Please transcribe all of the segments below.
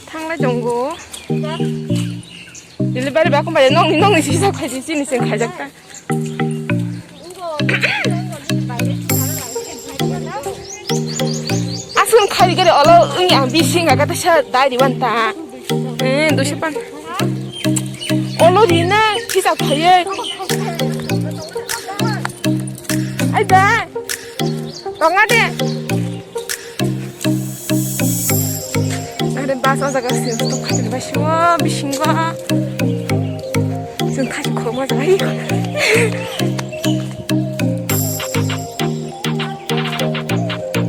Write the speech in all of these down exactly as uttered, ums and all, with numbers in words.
Thanglai tongo. Delivery ba kung bai nongni, nongni sisa khaisi, chini sing khaijak ta. Aswng khai gari olo wngya bising aga ta sa dai di wan ta. Eh, duiso pan. Olo di na, sisa khaiye. Ai ba. Tonga de. Are bus o jaga se stop khaitini bai sio bisingo. Chwng thai khorokma jaga hi.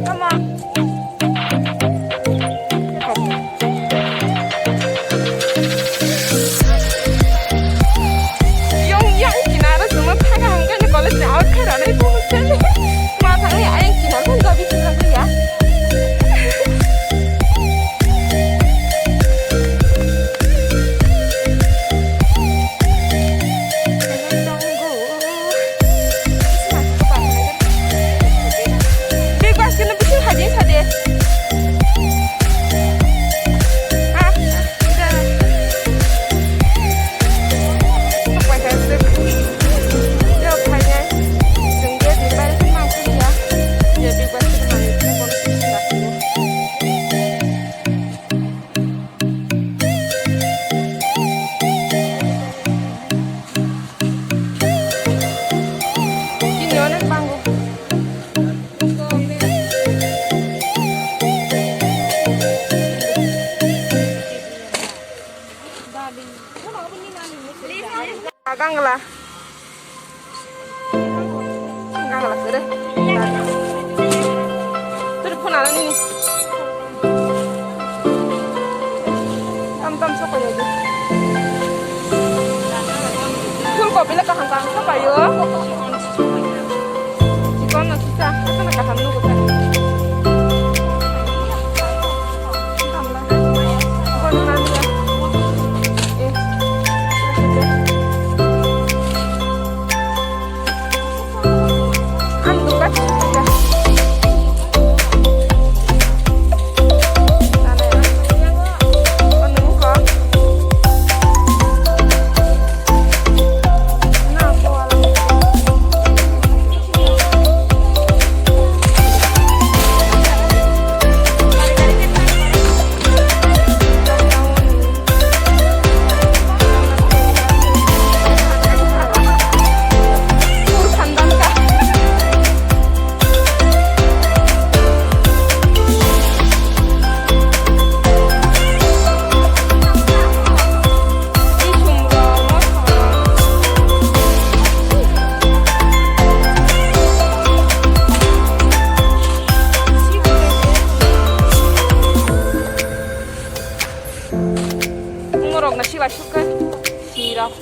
Tama. Yang, yang kinaro chwngno thaga hangkhe college ni out khe rani bumo chani. Ma thangni ayang kinaro gabi kinaro ya. Big bass kena bikin haji sade. Ah, udah. Pakai sih. Udah, pakai. Tunggu di balik rumah aku ya. Jadi buat rumah itu bonus aku. Ini onek bangku. Gangla. Gangla sere. Turi phone ala nini. Tam tam sokoyo di. Phul kopi le kaham kaham sokoyo. Chikon no sisa, sasa na kaham nugo ta. Ngorok na siwa sukha. Sirok.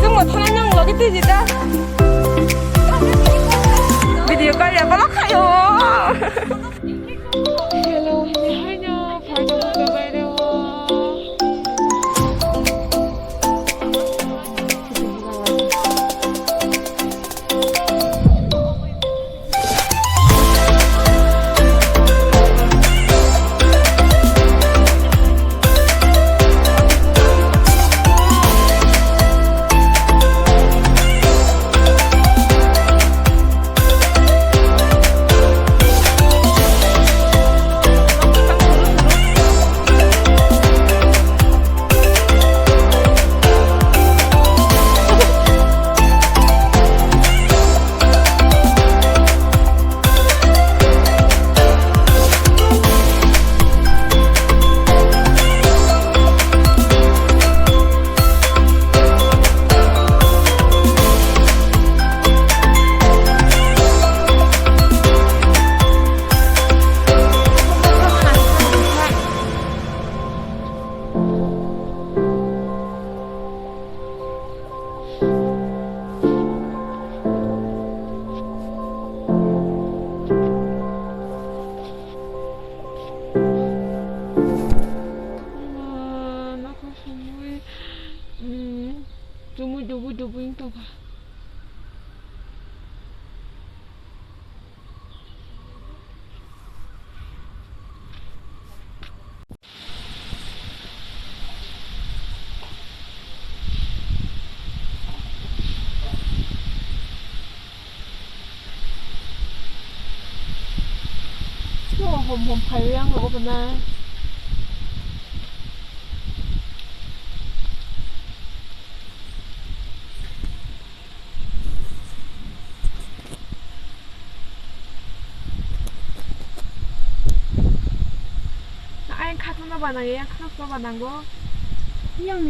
Chwng bo thana nang logi twi jita. Video kaya bolo khayo. Hom hom phaiwi ang rogo bana. Ayang khakno ba nang, ayang khakno ba nango. Yang ni